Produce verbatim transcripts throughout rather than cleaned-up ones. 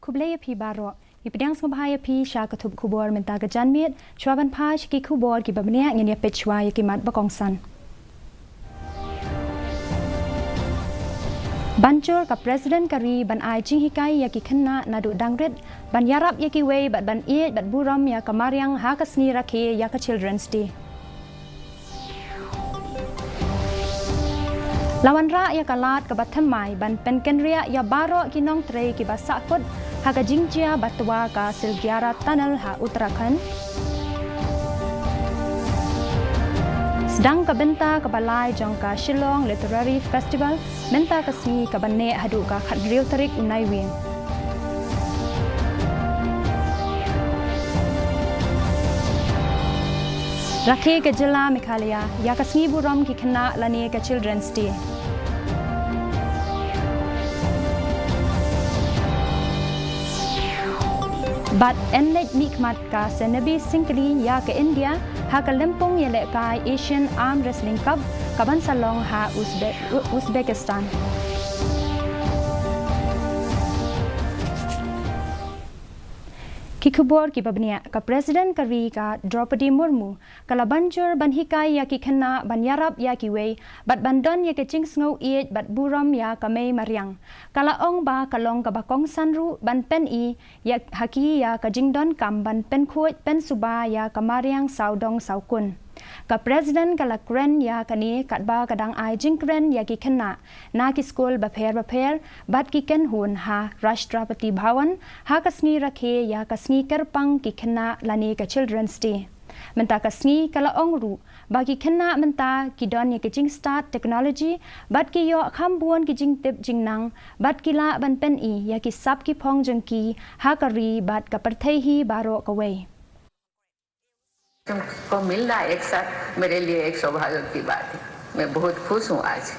Khublei ïa phi baroh. Ngi pdiang sngewbha ïa phi sha ka thup khubor mynta ka janmiet. Shuwa ban phai sha ki khubor kiba bniah, ngin ïa peit shuwa ïa ki mat ba kongsan. Ban jur ka President ka ri ban ai jinghikai ïa ki khynnah naduh dang rit ban ïarap ïa kiwei bad ban ïeit bad burom ïa ka mariang ha ka sngi rakhe ïa ka Children's Day. La wanrah ïa ka lad kaba thymmai ban pynkynriah ïa baroh ki nongtrei kiba sahkut ha ka jingjia ba twa ka Silgyara Tunnel ha Uttarakhand. Sdang ka bynta kaba lai jong ka Shillong Literary Festival mynta ka sngi, kaba neh haduh ka khathynriew tarik u Naiwieng. Rakhe ka jylla Meghalaya ïa ka sngi burom ki khynnah lane ka Children's Day. Bad yn leit mihkhmat ka Senabi Singkli ïa ka India ha ka lympung ïalehkai Asian Arm Wrestling Cup kaban sa long ha Uzbe-, U-, Uzbekistan. Ki khubor kiba bniah, ka President ka ri ka Droupadi Murmu ka la ban jur ban hikai ïa ki khynnah ban ïarap ïa kiwei bad ban don ïa ka jingsngew ïeit bad burom ïa ka mei mariang. Ka la ong ba ka long kaba kongsan ruh ban pyni ïa ha ki ïa ka jingdonkam ban pynkhuid pynsuba ïa ka mariang sawdong sawkun. Ka President ka la kren ïa kane katba ka dang ai jingkren ïa ki khynnah na ki skul bapher bapher bad ki kynhun ha Rashtrapati Bhavan ha ka sngi rakhe ïa ka sngi kyrpang ki khynnah lane ka Children's Day. Mynta ka sngi ka la ong ruh ba ki khynnah mynta ki don ïa ki jingstad technology bad ki ïoh kham bun ki jingtip jingnang bad ki lah ban pyni ïa ki sap ki phong jong ki ha ka ri bad ka pyrthei hi baroh kawei. तुमको मिलना एक साथ मेरे लिए एक सौभाग्य की बात है। मैं बहुत खुश हूँ आज।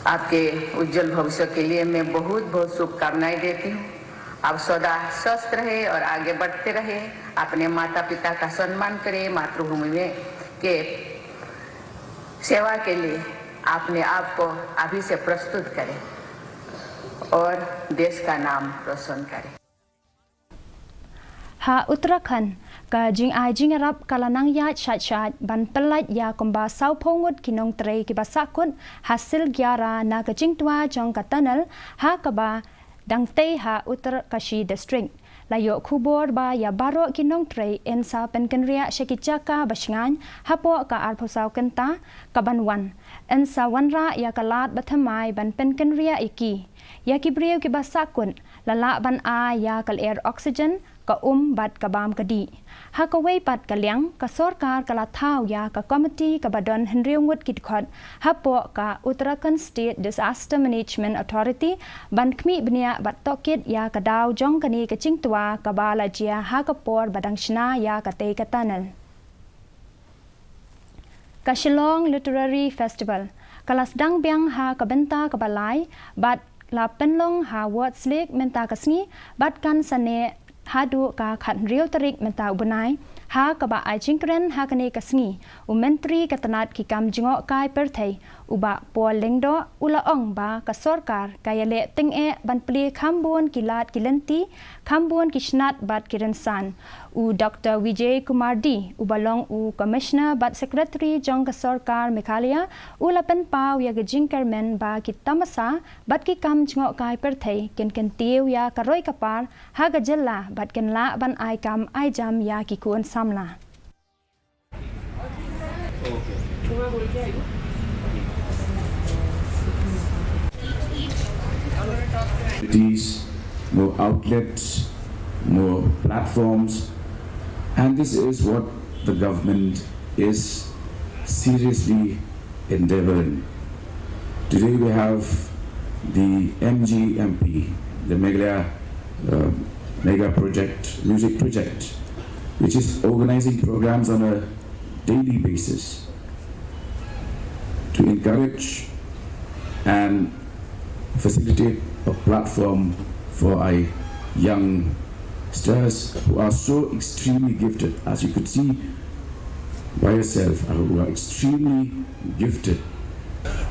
आपके उज्जवल भविष्य के लिए मैं बहुत, बहुत शुभकामनाएं देती हूँ। आप सदा स्वस्थ रहे और आगे बढ़ते रहे। अपने माता पिता का सम्मान करें, मातृभूमि में के सेवा के लिए अपने आप को अभी से प्रस्तुत करें और देश का नाम रोशन करें। Ha Uttarakhand, ka jingai jingïarap ka la nang ïaid shait shait ban pyllait ïa kumba sawphew ngut ki nongtrei kiba sahkut ha Silgyara na ka jingtwa jong ka tunnel ha kaba dang tei ha Uttarkashi District. La ïoh khubor ba ïa baroh ki nongtrei yn sa pynkynriah sha ki jaka ba shngaiñ hapoh ka arphew saw kynta kaban wan. Yn sa wanrah ïa ka lad ba thymmai ban pynkynriah ïa ki. Ïa ki briew kiba sahkut la lah ban ai ïa ka lyer oxygen, ka um bad ka bam ka dih. Ha kawei pat ka liang, ka sorkar ka la thaw ïa ka komiti kaba don hynriew ngut ki dkhot hapoh ka Uttarakhand State Disaster Management Authority ban khmih bniah bad tohkit ïa ka daw jong kane ka jingtwa kaba la jia ha ka por ba dang shna ïa katei ka tunnel. Ka Shillong Literary Festival ka la sdang biang ha ka bynta kaba lai bad la pynlong ha Ward Slick mynta ka sngi bad kan sa neh haduh ka khathynriew tarik mynta u bnai. Ha kaba ai jingkren ha kane ka sngi, u Myntri ka tnat ki kam jngohkai pyrthei, u Bah Paul Lyngdoh, u la ong ba ka sorkar ka ïaleh tyngeh ban plie kham bun ki lad ki lynti, kham bun ki snat bad ki rynsan. U Doktor Vijay Kumar D, uba long u Commissioner bad Secretary jong ka sorkar Meghalaya, u la pynpaw ïa ka jingkyrmen ba ki tamasa bad ki kam jngohkai pyrthei kin kyntiew ïa ka roi ka par ha ka jylla bad kin lah ban ai kam ai jam ïa ki khun samla. Activities, more outlets, more platforms, and this is what the government is seriously endeavoring. Today we have the M G M P, the Meghalaya, uh, Mega Project, Music Project, which is organizing programs on a daily basis to encourage and facilitate a platform for our youngsters who are so extremely gifted, as you could see by yourself, uh, who are extremely gifted.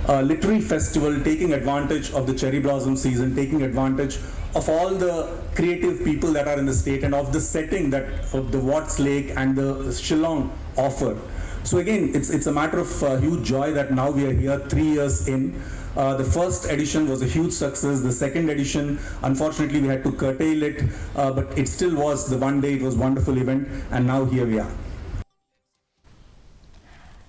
A literary festival, taking advantage of the cherry blossom season, taking advantage of all the creative people that are in the state and of the setting that of the Watts Lake and the Shillong offer. So again, it's it's a matter of uh, huge joy that now we are here three years in. Uh, the first edition was a huge success. The second edition, unfortunately, we had to curtail it, uh, but it still was the one day. It was a wonderful event, and now here we are.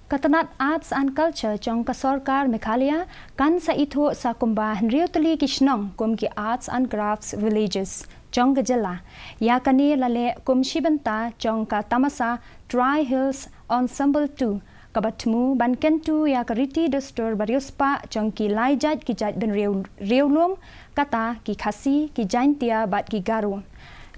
Ka tnat Arts and Culture jong ka sorkar Meghalaya kan sa ithuh sa kumba hynriew tylli ki shnong kum ki Arts and Crafts Villages jong ka jylla. Ïa kane la leh kum shi bynta jong ka tamasa Tri Hills Ensemble two, kaba thmu ban kyntu ïa ka riti dustur ba riewspah jong ki lai jait ki jait bynriew riewlum, kata ki Khasi, ki Jaintia bad ki Garo.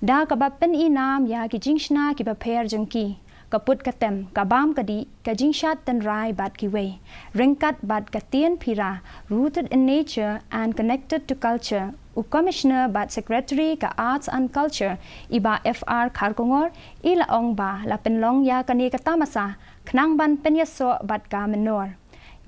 Da kaba pynïainam ïa ki jingshna kiba pher jong ki, ka put ka tem, ka bam ka dih, ka jingshad tynrai bad kiwei. Ryngkat bad ka tien phira, rooted in nature and connected to culture, u Commissioner bad Secretary ka Arts and Culture, i Bah F R Kharkongor, i la ong ba la pynlong ïa kane ka tamasa khnang ban pynïasoh bad ka mynnor.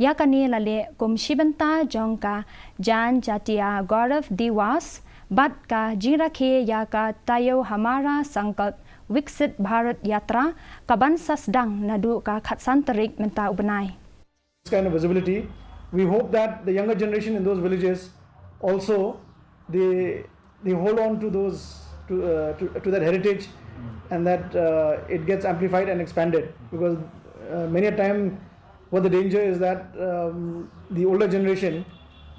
Ïa kane la leh kum shi bynta jong ka Janjatiya Gaurav Diwas bad ka jingrakhe ïa ka Taïew Hamara Sankalp Viksit Bharat Yatra, kaban sa sdang naduh ka khatsan tarik mynta u bnai. This kind of visibility, we hope that the younger generation in those villages also they they hold on to those to uh, to, to that heritage, and that uh, it gets amplified and expanded, because uh, many a time what the danger is that um, the older generation,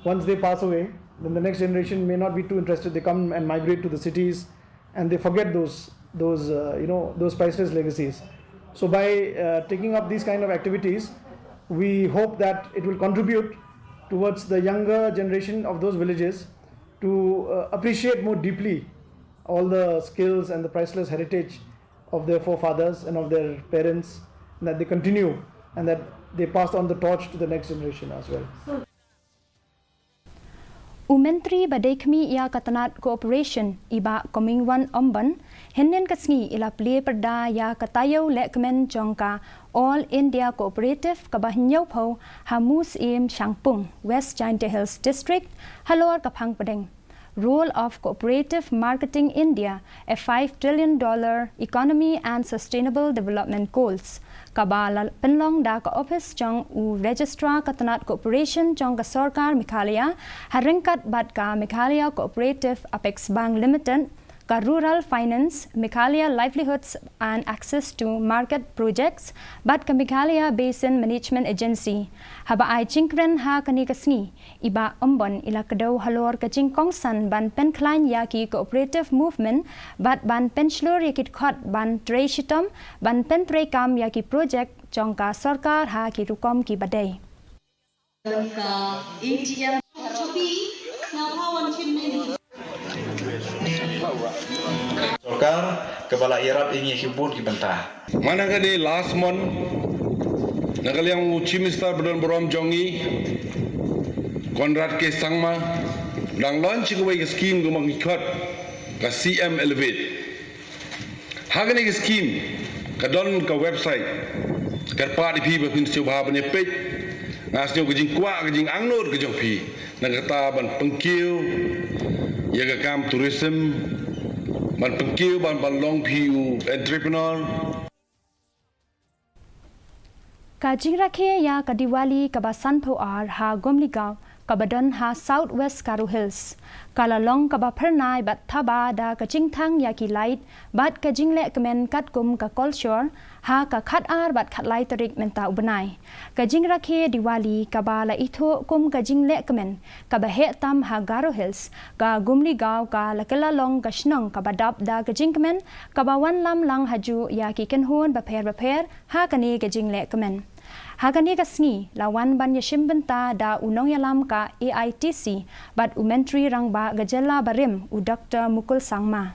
once they pass away, then the next generation may not be too interested. They come and migrate to the cities, and they forget those those uh, you know those priceless legacies. So by uh, taking up these kind of activities, we hope that it will contribute towards the younger generation of those villages to uh, appreciate more deeply all the skills and the priceless heritage of their forefathers and of their parents, and that they continue and that they passed on the torch to the next generation as well. U Myntri ba dei khmih ïa ka tnat Cooperation, i Bah Comingone Ymbon, hynnin ka sngi i la plie pyrda ïa ka taïew lehkmen jong ka All India Cooperative kaba hynñiewphew ha Museum Shangpung, West Jaintia Hills District, halor ka phang pdeng Role of Cooperative Marketing India, a five trillion dollar economy and sustainable development goals, kaba la pynlong da ka ophis jong u Registrar ka tnat Cooperation jong ka sorkar Meghalaya, ha ryngkat bad ka Meghalaya Cooperative Apex Bank Limited, ka Rural Finance, Meghalaya Livelihoods and Access to Market Projects bad ka Meghalaya Basin Management Agency. Haba ai jingkren ha kane ka sngi, i Bah Ymbon i la kdew halor ka jingkongsan ban pynkhlaiñ ïa ki cooperative movement bad ban pynshlur ïa ki dkhot ban trei shitom ban pyntreikam ïa ki projek jong ka sorkar ha ki rukom kiba dei. Sorkar kaba la ïarap ïa ngi ha ki bun ki bynta. Mana ka dei last month na ka liang u Chief Minister ba don burom jong ngi, Conrad K Sangma, dang launch kawei ka scheme kaba ngi khot ka C M Elevate. Ha kane ka scheme ka don ka website, kyrpad ïa phi ba phin sngewbha ban ïa peit. Nga sngew ka jingkwah ka jingangnud ka jong phi na kata ban pynkiew ïa ka kam tourism, ban pynkiew ban ban long phi u entrepreneur. Ka jingrakhe ïa ka Diwali kaba sanphew ar ha Gumligaw kaba don ha South West Garo Hills, ka la long kaba phyrnai bad thaba da ka jingthang ïa ki light bad ka jinglehkmen katkum ka kolshor ha ka khatar bad khatlai tarik mynta u bnai. Ka jingrakhe Diwali kaba la ithuh kum ka jinglehkmen kaba heh tam ha Garo Hills, ka Gumligaw ka la kylla long ka shnong kaba dap da ka jingkmen kaba wanlam lang hajuh ïa ki kynhun bapher bapher ha kane ka jinglehkmen. Ha kane ka sngi la wan ban ïashim bynta da u nongïalam ka A I T C bad u Myntri Rangbah ka jylla barim u Doctor Mukul Sangma.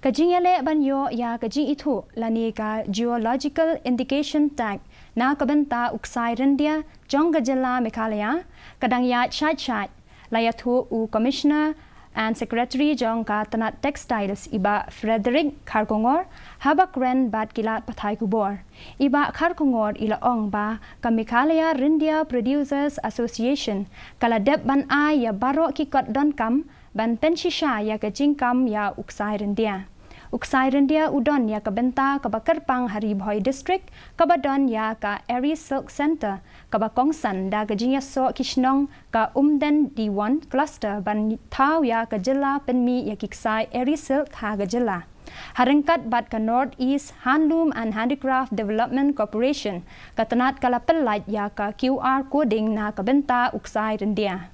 Ka jingïaleh ban ïoh ïa ka jingithuh lane ka Geological Indication Tag na ka bynta u ksai ryndia jong ka jylla Meghalaya, ka dang ïaid shait shait, la ïathuh u Commissioner and Secretary jong ka tnat Textiles, i Bah Frederick Kharkongor, haba kren bad ki lad pathai khubor. I Bah Kharkongor i la ong ba ka Meghalaya Ryndia Producers Association ka la dep ban ai ïa baroh ki kot donkam ban pynshisha ïa ka jingkam ïa u ksai ryndia. U ksai ryndia u don ïa ka bynta kaba kyrpang ha Ri Bhoi District, kaba don ïa ka Eri Silk Centre, kaba kongsan da ka jingïasoh ki shnong ka Umden Diwon Cluster ban thaw ïa ka jylla pynmih ïa ki ksai Eri Silk ha ka jylla. Ha ryngkat bad ka North East Handloom and Handicraft Development Corporation, ka tnat ka la pyllait ïa ka Q R coding na ka bynta u ksai ryndia.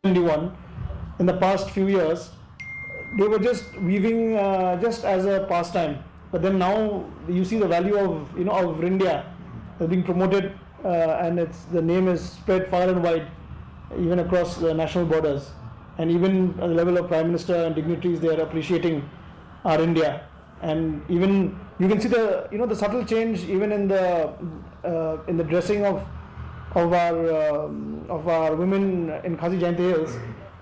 twenty-one, in the past few years, they were just weaving uh, just as a pastime. But then now you see the value of, you know, of Rindia being promoted, uh, and it's the name is spread far and wide, even across the national borders. And even at the level of Prime Minister and dignitaries, they are appreciating our India. And even you can see the, you know, the subtle change even in the uh, in the dressing of of our um, of our women in Khasi Jaintia Hills.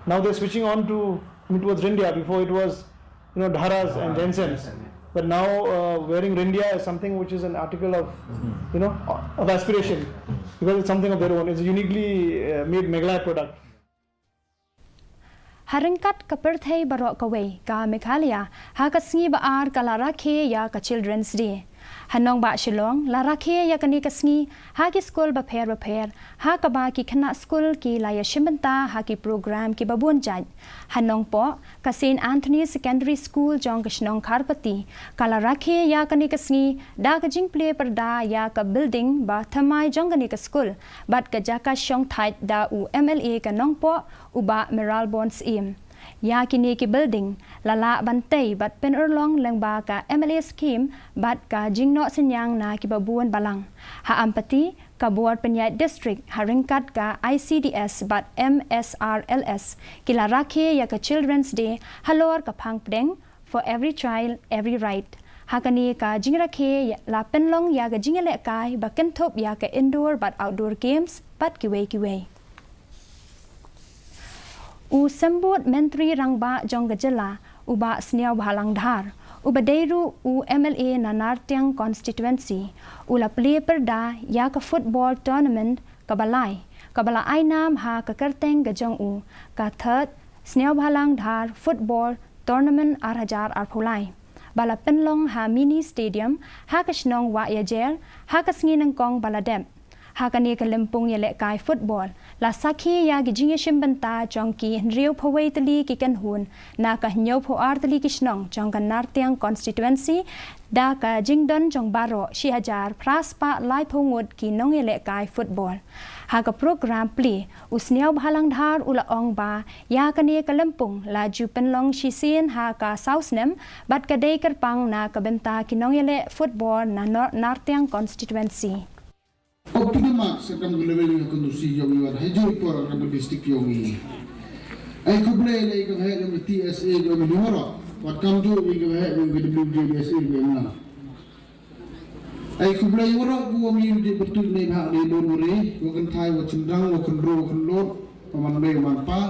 Now they're switching on to, I mean, towards Rindia. Before it was, you know, dharas and jainsens, but now uh, wearing Rindia is something which is an article of, you know, of aspiration, because it's something of their own. It's a uniquely uh, made Meghalaya product. Ha ryngkat ka pyrthei baroh kawei, ka Meghalaya ha ka sngi ba ar ka la rakhe ïa ka Children's Day. Ha nongbah Shillong la rakhe ïa kane ka sngi ha ki skul bapher bapher, ha kaba ki khynnah skul ki la ïashim bynta ha ki program kiba bun jait. Ha Nongpoh, ka Saint Anthony Secondary School jong ka shnong Kharpati ka la rakhe ïa kane ka sngi da ka jingplie pyrda ïa ka building ba thymmai jong kane ka skul bad ka jaka shongthait da u M L A ka Nongpoh, u Bah Mayralborn Syiem. Ïa kine ki building la lah ban tei bad pynurlong lyngba ka M L A scheme bad ka jingnoh synñiang na kiba bun balang. Ha Ampati, ka bor pynïaid district ha ryngkat ka I C D S bad M S R L S ki la rakhe ïa ka Children's Day halor ka phang pdeng For Every Child, Every Right. Ha kane ka jingrakhe la pynlong ïa ka jingïalehkai ba kynthup ïa ka indoor bad outdoor games bad kiwei kiwei. U Symbud Myntri Rangbah jong ka jylla, u Bah Sniawbhalang Dhar, uba dei ruh u M L A na Nartiang Constituency, u la plie pyrda ïa ka football tournament kaba lai, kaba la ai nam ha ka kyrteng ka jong u, ka Third Sniawbhalang Dhar Football Tournament ar hajar arphew lai, ba la pynlong ha Mini Stadium ha ka shnong Wahiajer ha ka sngi nyngkong ba la dep. Ha kane ka lympung ïalehkai football la sakhi ïa ki jingïashim bynta jong ki hynriewphew wei tylli ki kynhun na ka hynñiewphew ar tylli ki shnong jong ka Nartiang Constituency, da ka jingdon jong baroh shi hajar phra spah laiphew ngut ki nongïalehkai football. Ha ka program plie, u Sniawbhalang Dhar u la ong ba ïa kane ka lympung la ju pynlong shisien ha ka saw snem bad ka dei kyrpang na ka bynta ki nongïaleh football na Nor-, Nartiang Constituency. Up to the mark sa kam ka level ïa ka constituency jong i, wat ha jong i por ka district jong i. Ai khublei ïa ka heh jong ka T S A jong i, wat kam jong i ka heh jong ka W J D S A jong i. Ai khublei ïa waroh ko wa mih u dei pyrtuit ne bha ne bun u re, wa kynthai wa chynrang, wa kynroi wa kynlot, wa man mei wa man pa.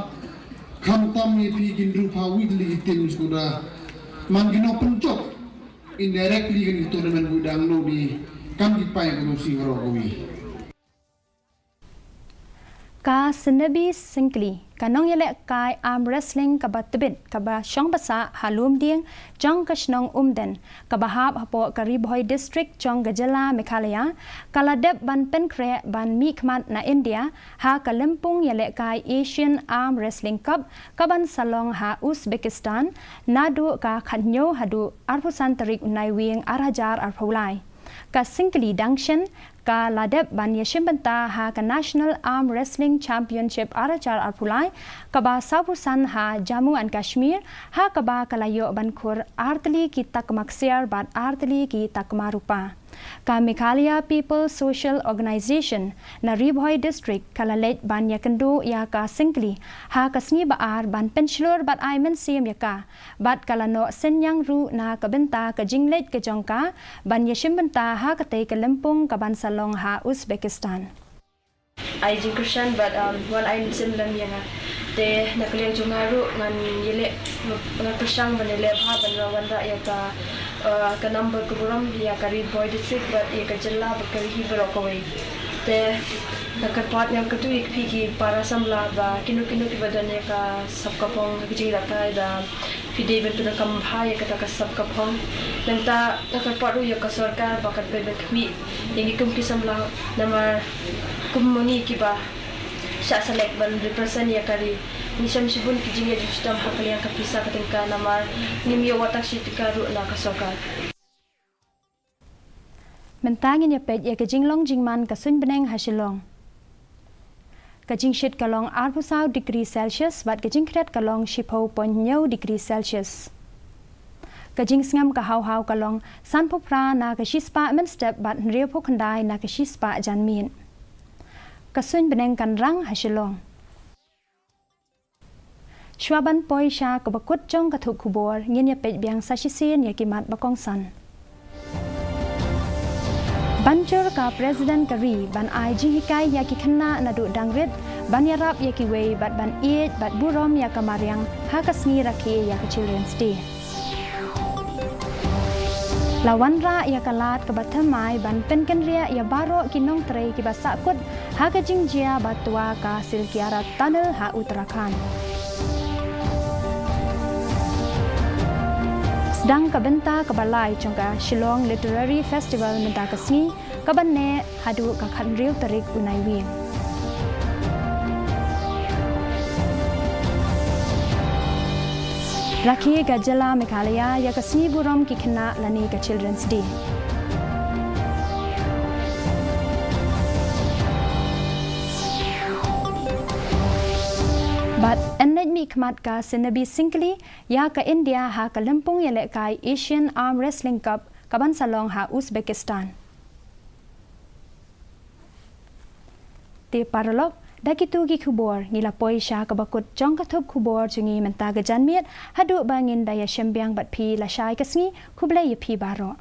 Khamtam ïa phi ki hynriewphew wei tylli ki team shuwa. Man ki nongpynjop indirectly kane ka tournament, u dang noh ne kam ki paidbah jong i waroh kawei. Ka Snebi Syngkli, ka nongïalehkai arm wrestling kaba tbit kaba shong ba sah ha Lumdieng jong ka shnong Umden, kaba hap hapoh ka Ri Bhoi District jong ka jylla Meghalaya, ka la dep ban pynkhreh ban mihkhmat na India ha ka lympung ïalehkai Asian Arm Wrestling Cup, kaban sa long ha Uzbekistan naduh ka khathynñiew haduh arphew san tarik u Naiwieng ar hajar arphew lai. Ka Syngkli dang shen ka la dep ban ïashim bynta ha ka National Arm Wrestling Championship ar hajar arphew lai, kaba sawphew san ha Jammu and Kashmir, ha kaba ka la ïoh ban khur ar tylli ki takma ksiar bad ar tylli ki takma rupa. Ka Meghalaya People Social Organization na Ri Bhoi District ka la leit ban ïakynduh ïa ka Syngkli ha ka sngi ba ar ban pynshlur bad ai mynsiem ïa ka, bad ka la noh synñiang ruh na ka bynta ka jingleit ka jong ka ban ïashim bynta ha katei ka lympung ka ban sa long ha Uzbekistan. Ai jingkyrshan bad, um, wan ai mynsiem lem ïa nga. Te na ka liang jong nga ruh ngan ïaleh, nga kyrshan ban ïaleh bha ban wanrah ïa ka, uh, ka number ka burom ïa ka Ri Bhoi District bad ïa ka jylla bad ka ri hi baroh kawei. Te nga kyrpad, nga kyrkhu ïa phi ki para samla ba kino kino kiba don ïa ka sap ka phong ha ka jingïalehkai da phi dei ban pyndonkam bha ïa kata ka sap ka phong. Nangta nga kyrpad ruh ïa ka sorkar ba kan pynbeit khmih ïa ngi kum ki samla, namar kum ma ngi kiba shah select ban represent ïa ka ri, ngi shem shibun ki jingïaid jingshitom ha ka liang ka pisa ka tyngka, namar ngim ïoh wat tak shi tyngka ruh na ka sorkar. Mynta ngin ïa peit ïa ka jinglong jingman ka suiñ bneng ha Shillong. Ka jingshit ka long arphew saw degree Celsius bad ka jingkhriat ka long shiphew point hynñiew degree Celsius. Ka jingsngem ka haw haw ka long sanphew phra na ka shispah mynstep bad hynriewphew khyndai na ka shispah janmiet. Ka suiñ bneng kan rang ha Shillong. Shuwa ban poi sha kaba kut jong ka thup khubor, ngin ïa peit biang sa shisien ïa ki mat ba kongsan. Ban jur ka President ka ri ban ai jinghikai ïa ki khynnah naduh dang rit ban ïarap ïa kiwei bad ban ïeit bad burom ïa ka mariang ha ka sngi rakhe ïa ka Children's Day. La wanrah ïa ka lad kaba thymmai ban pynkynriah ïa baroh ki nongtrei kiba sahkut ha ka jingjia ba twa ka Silkyara Tunnel ha Uttarakhand. Sdang ka bynta kaba lai jong ka Shillong Literary Festival mynta ka sngi, kaban neh haduh ka khathynriew tarik u Naiwieng. Rakhe ka jylla Meghalaya ïa ka sngi burom ki khynnah lane ka Children's Day. Bad yn leit mihkhmat ka Sinnabi Syngkli ïa ka India ha ka lympung ïalehkai Asian Arm Wrestling Cup kaban sa long ha Uzbekistan. Te paralok, da kitu ki khubor ngi la poi sha kaba kut jong ka thup khubor jong ngi mynta ka janmiet, haduh ba ngin da ïashem biang bad phi lashai ka sngi, khublei ïa phi baroh.